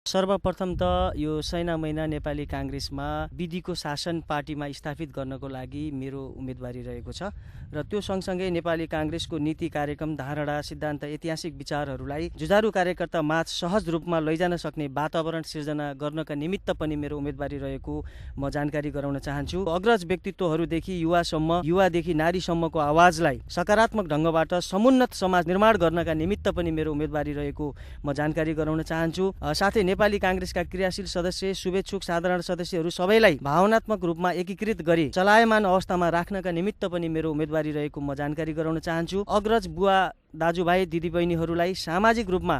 सर्वप्रथम त यो सैना मैना नेपाली काङ्ग्रेसमा विधिको शासन पार्टीमा स्थापित गर्नको लागि मेरो उम्मेदवारी रहेको छ र त्यो सँगसँगै नेपाली काङ्ग्रेसको नीति कार्यक्रम धारणा सिद्धान्त ऐतिहासिक विचारहरूलाई जुझारु कार्यकर्ता माझ सहज रूपमा लैजान सक्ने वातावरण सिर्जना गर्नका निमित्त पनि मेरो उम्मेदवारी रहेको म जानकारी गराउन चाहन्छु। अग्रज व्यक्तित्वहरूदेखि युवासम्म, युवादेखि नारीसम्मको आवाजलाई सकारात्मक ढङ्गबाट समुन्नत समाज निर्माण गर्नका निमित्त पनि मेरो उम्मेदवारी रहेको म जानकारी गराउन चाहन्छु। साथै नेपाली काङ्ग्रेसका क्रियाशील सदस्य, शुभेच्छुक, साधारण सदस्यहरू सबैलाई भावनात्मक रूपमा एकीकृत गरी चलायमान अवस्थामा राख्नका निमित्त पनि मेरो उम्मेदवारी रहेको म जानकारी गराउन चाहन्छु। अग्रज बुवा, दाजुभाइ, दिदीबहिनीहरूलाई सामाजिक रूपमा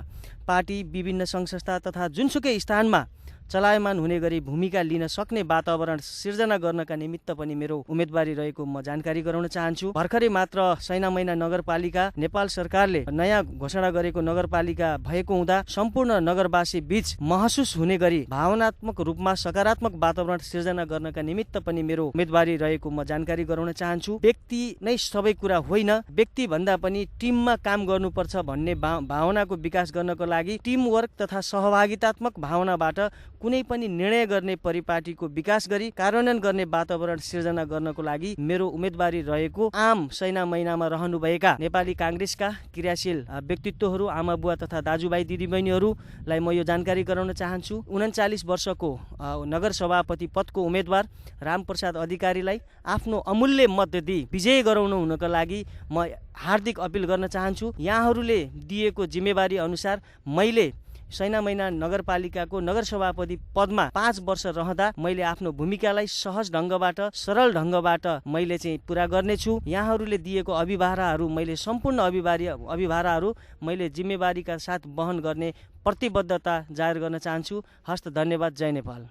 पार्टी, विभिन्न सङ्घ संस्था तथा जुनसुकै स्थानमा चलायमान हुने गरी भूमिका लिन सक्ने वातावरण सिर्जना गर्नका निमित्त पनि मेरो उम्मेदवारी रहेको म जानकारी गराउन चाहन्छु। भर्खरै मात्र सैना मैना नगरपालिका नेपाल सरकारले नयाँ घोषणा गरेको नगरपालिका भएको हुँदा सम्पूर्ण नगरवासी बीच महसुस हुने गरी भावनात्मक रूपमा सकारात्मक वातावरण सिर्जना गर्नका निमित्त पनि मेरो उम्मेदवारी रहेको म जानकारी गराउन चाहन्छु। व्यक्ति नै सबै कुरा होइन, व्यक्ति भन्दा पनि टिममा काम गर्नुपर्छ भन्ने भावनाको विकास गर्नको लागि टिमवर्क तथा सहभागितात्मक भावनाबाट कुनै पनि निर्णय गर्ने परिपाटीको विकास गरी कार्यान्वयन गर्ने वातावरण सिर्जना गर्नको लागि मेरो उम्मेदवारी रहेको आम सैना मैनामा रहनुभएका नेपाली काङ्ग्रेसका क्रियाशील व्यक्तित्वहरू, आमा बुवा तथा दाजुभाइ दिदीबहिनीहरूलाई म यो जानकारी गराउन चाहन्छु। 39 वर्षको नगर सभापति पदको उम्मेदवार रामप्रसाद अधिकारीलाई आफ्नो अमूल्य मत दिई विजय गराउनु हुनका लागि म हार्दिक अपिल गर्न चाहन्छु। यहाँहरूले दिएको जिम्मेवारी अनुसार मैले सैना मैना नगरपालिकाको नगर सभापति पदमा 5 वर्ष रहँदा मैले आफ्नो भूमिकालाई सहज ढङ्गबाट, सरल ढङ्गबाट मैले चाहिँ पुरा गर्नेछु। यहाँहरूले दिएको अभिभाराहरू मैले सम्पूर्ण अभिभाराहरू मैले जिम्मेवारीका साथ वहन गर्ने प्रतिबद्धता जाहेर गर्न चाहन्छु। हस्त, धन्यवाद। जय नेपाल।